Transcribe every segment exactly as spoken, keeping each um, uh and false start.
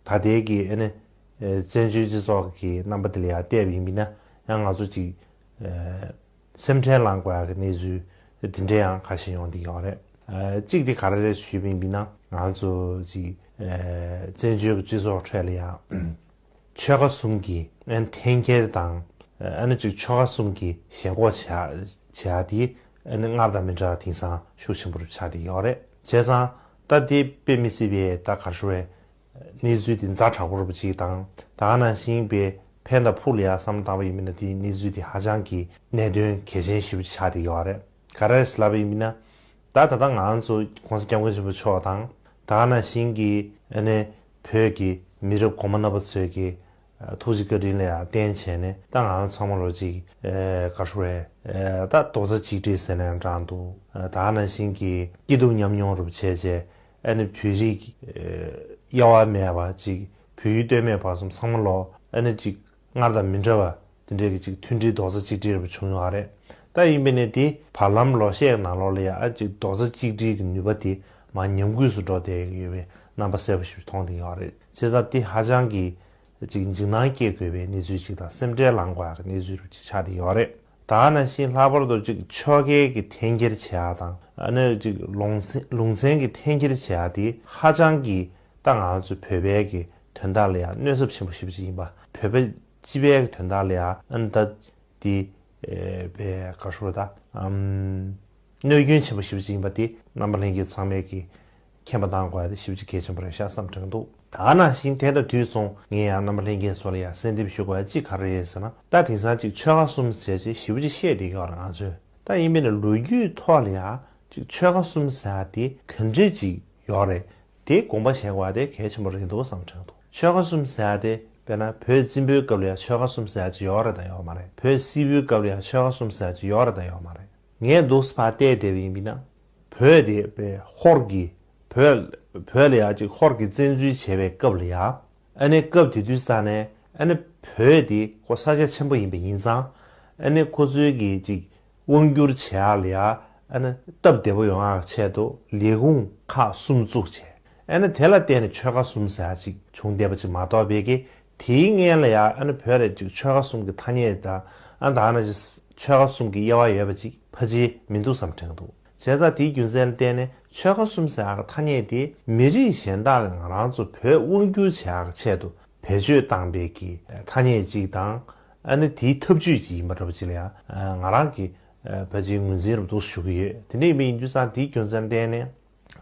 ད་ལྟའི་གི་ཨ་ནི་བཙན་བྱོལ་སྤྱི་ཚོགས་ཀྱི་རྣམ་པ་དེ་ལ་ཡང་བལྟས་པ་ཡིན་པ་ན་ཡང་ང་ཚོ་ཅིག་སེམས་ཁྲལ་ལངས་དགོས་ཡག་གི་གནས་ཚུལ་དེ་འདྲ་ཡང་ཁ་ཤས་ཡོང་བསྡད་ཡོད་རེད། གཅིག་དེ་ག་རེ་རེད་ཞུས་པ་ཡིན་པ་ན་ང་ཚོ་ཅིག་བཙན་བྱོལ་གྱི་སྤྱི་ཚོགས་ཁྲོད་ལ་ཡང་ཆོལ་ཁ་གསུམ་གྱི་ཨ་ནི་འཐེན་འཁྱེར་དང་ཨ་ནི་ཅིག་ཆོལ་ཁ་གསུམ་གྱི་ཞེན་ཁོག་བྱེད་ཡག་དེ་ཨ་ནི་སྔར་དང་མི་འདྲ་བ་དེང་སང་ཤུགས་ཆེན་པོ་རུ་ཆགས་བསྡད་ཡོད་རེད། བྱས་ཙང་ད་དེ་དཔེ་མི་སྲིད་པའི་ད་ག་རེ་ཞུ་དགོས་རེད། གནས་ཚུལ་དེ་ཛ་དྲག་པོ་རུ་ཅིག་དང་ད་ག་ནང་བཞིན་པའི་ཕན་དང་ཕུགས་ལ་ཡང་བསམ་བློ་བཏང་བ་ཡིན་པ་ན་དེའི་གནས་ཚུལ་དེ་ཧ་ཅང་གི་གནད་དོན་གལ་ཆེན་ཞེ་པོ་ཅིག་ཆགས་བསྡད་ཡོད་རེད། ག་རེ་ཟེར་ལབ་པ་ཡིན་པ་ན་ད་ད་ལྟ་ང་ཚོ་༸གོང་ས་༸སྐྱབས་མགོན་ཆེན་པོ་མཆོག་དང་ད་ག་ནང་བཞིན་གྱི་ཨ་ནི་བོད་ཀྱི་མི་རབས་གོང་མ་རྣམ་པ་ཚོས་ཀྱི་ཐུགས་རྗེ་བཀའ་དྲིན་ལ་ཡང་བརྟེན་བྱས་ནས་ད་ང་ཚང་མ་ལོ་ཅིག་ག་རེ་ཞུ་དགོས་རེད། ད་རྡོག་རྩ་གཅིག་སྒྲིལ་ཟེར་ནའང་འདྲ་འདུག་ད་ག་ནང་བཞིན་གྱི་སྐྱིད་སྡུག་མཉམ་མྱོང་རུ་བྱས་བྱས་ཨ་ནི་བོད་རིགས་དབྱེ་བ་མེད་པ་ཅིག་བོད་ཡུལ་སྟོད་སྨད་བར་གསུམ་ཚང་མ་ལོ་ཨ་ནི་ཅིག་སྔར་དང་མི་འདྲ་བ་དེ་འདྲའི་གི་ཅིག་མཐུན་སྒྲིལ་རྡོག་རྩ་གཅིག་སྒྲིལ་རུ་བྱུང་ཡོད་རེད། ད་ཡིན་པས་ནས་དེ་བར་ལམ་ལོ་ཤས་ནང་ལོགས་ལ་ཡང་ཨ་ཅིག་རྡོག་རྩ་གཅིག་སྒྲིལ་གྱི་ནུས་པ་དེ་མར་ཉམས་རྒུད་སུ་འགྲོ་བསྡད་ཡོད་པའི་རྣམ་པ་གསལ་པོ་ཞིག་མཐོང་བསྡད་ཡོད་རེད། བྱས་ཙང་དེ་ཧ་ཅང་གི་ཅིག་འཇིགས་སྣང་སྐྱེ་དགོས་པའི་གནས་ཚུལ་ཅིག་དང་སེམས་ཁྲལ་ལངས་དགོས་ཡག་གི་གནས་ཚུལ་རུ་ཅིག་ཆགས་བསྡད་ཡོད་རེད། ད་ག་ནང་བཞིན་ལྷག་པར་དུ་ཅིག་ཆོལ་ཁའི་གི་འཐེན་འཁྱེར་བྱེད་ཡག་དང་ཨ་ནི་ཅིག་ལུང་ཚན་ལུང་ཚན་གྱི་འཐེན་འཁྱེར་བྱེད་ཡག་དེ་ཧ་ཅང་གི་ད་ང་ཚོ་བོད་པའི་གི་དོན་དག་ལ་ཡང་གནོད་ཚབས་ཆེན་པོ་ཞེ་པོ་ཅིག་ཡིན་པ། བོད་པ་སྤྱི་པའི་གི་དོན་དག་ལ་ཡང་ཨ་ནི་ད་དེ་པའི་ག་རེ་ཞུ་དགོས་རེད། ད་གནོད་སྐྱོན་ཆེན་པོ་ཞེ་པོ་ཅིག་ཡིན་པ་དེ་རྣམ་པ་ལྷན་རྒྱས་ཚང་མས་ཀྱི་མཁྱེན་པ་གཏང་དགོས་ཡ་དེ་ཞེ་པོ་ཅིག་གལ་ཆེན་པོ་རེད་ཤག་བསམ་དྲན་འདུག་ད་ག་ནང་བཞིན་དེ་དང་དུས་མཚུངས་ངས་ཡང་རྣམ་པ་ལྷན་རྒྱས་ཚོ་ལ་ཡང་གསལ་འདེབས་ཞུ་དགོས་ཡ་གཅིག་ག་རེ་རེད་ཟེར་ན། ད་དེང་སང་ཅིག་ཆོལ་ཁ་གསུམ་ཟེར་བྱས་ཞེ་པོ་ཅིག་བཤད་བསྡད་ཀྱི་ཡོད་རེད་ང་ཚོས། ད་ཡིན་པས་ན་ལོ་རྒྱུས་ཐོག་ལ་ཡང་ཅིག་ཆོལ་ཁ་གསུམ་ཟེར་ཡ་དེ་ག་འདྲས་ཅིག་ཡོད་རེད། དེ་དགོངས་པ་བཞེས་དགོས་ཡ་དེ་གལ་ཆེན་པོ་རེད་འདུག་བསམ་དྲན་འདུག་ཆོལ་ཁ་གསུམ་ཟེར་ཡ་དེ་དཔེར་ན་བོད་བཙན་པོའི་སྐབས་ལ་ཡང་ཆོལ་ཁ་གསུམ་ཟེར་ཡ་ཅིག་ཡོད་རེད་དང་ཡོད་མ་རེད། བོད་སིལ་བུའི་སྐབས་ལ་ཡང་ཆོལ་ཁ་གསུམ་ཟེར་ཡ་ཅིག་ཡོད་རེད་དང་ཡོད་མ་རེད། ངས་འདུག་སེ་ཕར་བལྟས་བསྡད་པ་ཡིན་པ་ན། བོད་དེ་བའི་ཧོར་གྱི་བོད་བོད་ལ་ཡང་ཅིག་ཧོར་གྱིས་བཙན་འཛུལ་བྱས་པའི་སྐབས་ལ་ཡང་ཨ་ནི་སྐབས་དེ་དུས་ས་ནས་ཨ་ནི་བོད་དེ་ཁོ་ས་ཆ་ཆེན་པོ་ཡིན་པ་ཡིན་ཙང་ཨ་ནི་ཁོ་ཚོའི་གི་ཅིག་དབང་བསྒྱུར་བྱེད་ཡག་ལ་ཡང་ཨ་ནི་སྟབས་བདེ་པོ་ཡོང་ཡག་ཆེད་དུ་ལས་ཁུངས་ཁག་གསུམ་བཙུགས་བྱས་ཨ་ནི་དེ་ལ་བརྟེན་ནས་ཆོལ་ཁ་གསུམ་ཟེར་ཡག་ཅིག་བྱུང་བསྡད་པ་ཅིག་མ་གཏོགས་པའི་གི་དེའི་སྔོན་ལ་ཡང་ཨ་ནི་བོད་ལ་ཅིག་ཆོལ་ཁ་གསུམ་གྱི་ཐ་སྙད་དང་ཨ་ད་ཨ་ནི་ཅིག་ཆོལ་ཁ་གསུམ་གྱི་དབྱེ་བ་ཡོད་པ་ཅིག་ཕལ་ཆེར་མི་འདུག་བསམ་དྲན་འདུག་བྱས་ཙང་དེའི་རྒྱུ་མཚན་ལ་བརྟེན་ནས་ཆོལ་ཁ་གསུམ་ཟེར་ཡག་གི་ཐ་སྙད་དེ་མི་རིགས་གཞན་དག་གིས་ང་རང་ཚོ་བོད་དབང་བསྒྱུར་བྱེད་ཡག་གི་ཆེད་དུ་བེད་སྤྱོད་བཏང་པའི་གི་ཐ་སྙད་ཅིག་དང་ཨ་ནི་དེའི་ཐབས་ཇུས་ཅིག་ཡིན་པ་འདྲ་པོ་ཅིག་ལ་ཡང་ང་རང་གིས་ཕལ་ཆེར་ངོས་འཛིན་རབ་ཏུ་ཞུ་གི་ཡོད། དེ་འདྲ་ཡིན་པ་ཡིན་དུས་ཙང་དེའི་རྒྱུ་མཚན་ལ་བརྟེན་ནས།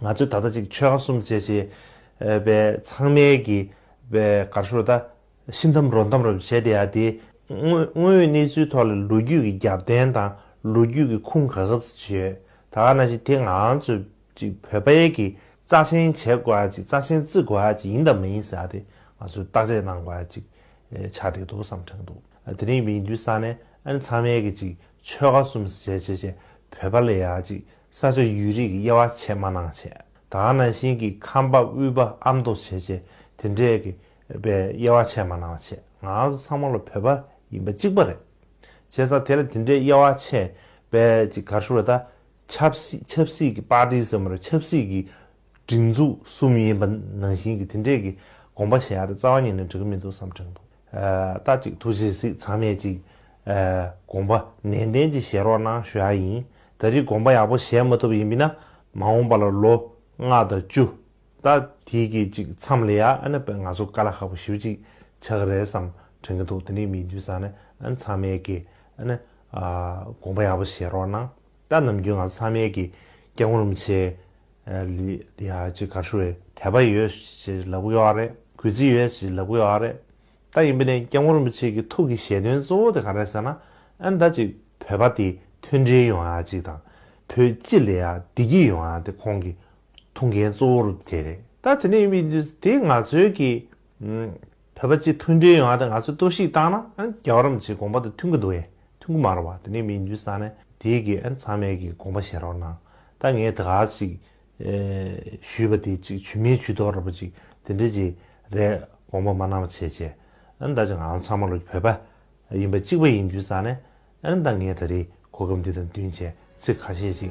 ང་ཚོས་ད་ལྟ་ཅིག་ཆོལ་ཁ་གསུམ་བྱས་བྱས་པའི་ཚང་མའི་གི་པའི་ག་རེ་ཞུ་ད་ཤི་འཐམ་རོ་འཐམ་རོ་བྱས་བསྡད་ཡ་དེ་དངོས་དངོས་ཡོད་གནས་ཚུལ་ཐོག་ལ་ལོ་རྒྱུས་ཀྱི་རྒྱབ་རྟེན་དང་ལོ་རྒྱུས་ཀྱི་ཁུངས་ག་ག་ཚོད་ཡོད། ད་ག་ནང་བཞིན་དེ་ང་ཚོས་ཅིག་བོད་པའི་གི་རྩ་ཆེན་བྱེད་དགོས་ཡ་ཅིག་རྩ་ཆེན་བརྩི་དགོས་ཡ་ཅིག་ཡིན་དང་མ་ཡིན་ཟེར་ཡ་དེ་ང་ཚོས་བརྟག་དཔྱད་གནང་དགོས་ཡ་ཅིག་ཆགས་བསྡད་འདུག་བསམ་དྲན་འདུག་དེ་རིང་ཡིན་དུས་ས་ནས་ཨ་ནི་ཚང་མས་གི་ཅིག་ཆོལ་ཁ་གསུམ་ཟེར་བྱས་བྱས་བོད་པ་ལ་ཡ་ཅིག་ས་ཆ་ཡུལ་རིས་ཀྱི་དབྱེ་བ་ཕྱེ་མ་གནང་བྱས། ད་ག་ནང་བཞིན་གྱི་ཁམས་པ་དབུས་པ་ཨ་མདོ་བྱས་བྱས་དེ་འདྲས་ཀྱི་པའི་དབྱེ་བ་ཕྱེ་མ་གནང་བྱས་ང་ཚོ་ཚང་མ་ལ་བོད་པ་ཡིན་པ་གཅིག་པ་རེད། བྱས་ཙང་དེ་ལ་དེ་འདྲའི་དབྱེ་བ་ཕྱེ་བའི་ཅིག་ག་རེ་ཞུ་རེད་ད། ཆབ་སྲིད་ཆབ་སྲིད་ཀྱི་པར་ཊི་ཟེར་མ་རེད་ཆབ་སྲིད་ཀྱི་སྒྲིག་འཛུགས་གསུམ་ཡིན་པ་ནང་བཞིན་གྱི་དེ་འདྲས་ཀྱི་དགོངས་པ་བཞེས་ཡ་དེ་རྩ་བ་ཉིད་ནས་འགྲིག་གི་མི་འདུག་བསམ་དྲན་འདུག་ད་ཅིག་ཐུགས་རྗེ་གཟིགས་ཚང་མས་ཅིག་དགོངས་པ་ནན་ཏན་ཅིག་བཞེས་རོགས་གནང་ཞུ་ཡ་ཡིན། ད་རེས་དགོངས་པ་ཡག་པོ་བཞེས་མ་ཐུབ་པ་ཡིན་པ་ན་མ་འོངས་པ་ལ་ལོ་ལྔ་དང་བཅུ་ད་དེའི་གི་ཅིག་མཚམས་ལ་ཡ་ཨ་ནི་ང་ཚོ་དཀའ་ལས་ཁག་པོ་ཞེ་པོ་ཅིག་ཆགས་ཀྱི་རེད་བསམ་དྲན་གྱི་འདུག་དེ་འདྲས་མིན་དུས་ས་ནས་ཨ་ནི་ཚང་མས་གི་ཨ་ནི་དགོངས་པ་ཡག་པོ་བཞེས་རོགས་གནང་། ད་ནམ་རྒྱུན་ང་ཚོ་ཚང་མས་ཀྱི་སྐྱབས་མགོན་རིན་པོ་ཆེ་ལ་ཡ་ཅིག་ག་རེ་ཞུ་རེད་དད་པ་ཡོད་ཞེས་ལབ་ཀྱི་ཡོད་རེད། གུས་བརྩི་ཡོད་ཞེས་ལབ་ཀྱི་ཡོད་རེད། ད་ཡིན་པ་ནས་སྐྱབས་མགོན་རིན་པོ་ཆེ་གི་ཐུགས་ཀྱི་བཞེད་དོན་གཙོ་བོ་དེ་ག་རེ་ཟེར་ན་ཨ་ནི་ད་ཅིག་བོད་པ་དེ་མཐུན་སྒྲིལ་ཡོང་ཡ་ཅིག་དང་བོད་སྤྱི་ལ་ཡ་བདེ་སྐྱིད་ཡོང་ཡ་དེ་ཁོང་གི་ཐུགས་འགན་གཙོ་བོ་རུ་དེ་རེད། ད་དེ་འདྲ་ཡིན་པ་ཡིན་དུས་དེ་ང་ཚོའི་གི་བོད་པ་སྤྱི་མཐུན་སྒྲིལ་ཡོང་བ་དང་ང་ཚོས་གཏོར་བཤིག་བཏང་ན་ཨ་ནི་རྒྱལ་བ་རིན་པོ་ཆེའི་དགོངས་པ་དང་མཐུན་གྱི་འདུག་ཨེ། མཐུན་གྱི་མ་རེད་བ། དེ་ནས་མི་འདུས་ས་ནས་དེའི་གི་ཨ་ནི་ཚང་མས་གི་དགོངས་པ་བཞེས་རོགས་གནང་། ད་ངས་ད་ག་ཅིག་ཞུས་པ་དེ་ཅིག་ཇུས་མེད་ཇུས་གཏོགས་ར་བ་ཅིག་དེ་འདྲ་ཅིག་རེད། དགོངས་པ་མ་གནང་བ་བྱས་བྱས་ཨ་ནི་ད་ཅིག་ང་ཚང་མ་ལ་བོད་པ་ཡིན་པ་གཅིག་པ་ཡིན་འདུས་ས་ནས་ཨ་ནི་ད་ངས་ད་རེས་གོ་སྐབས་འདི་དང་བསྟུན་བྱས་ཚིག་ཁ་ཤས་ཅིག་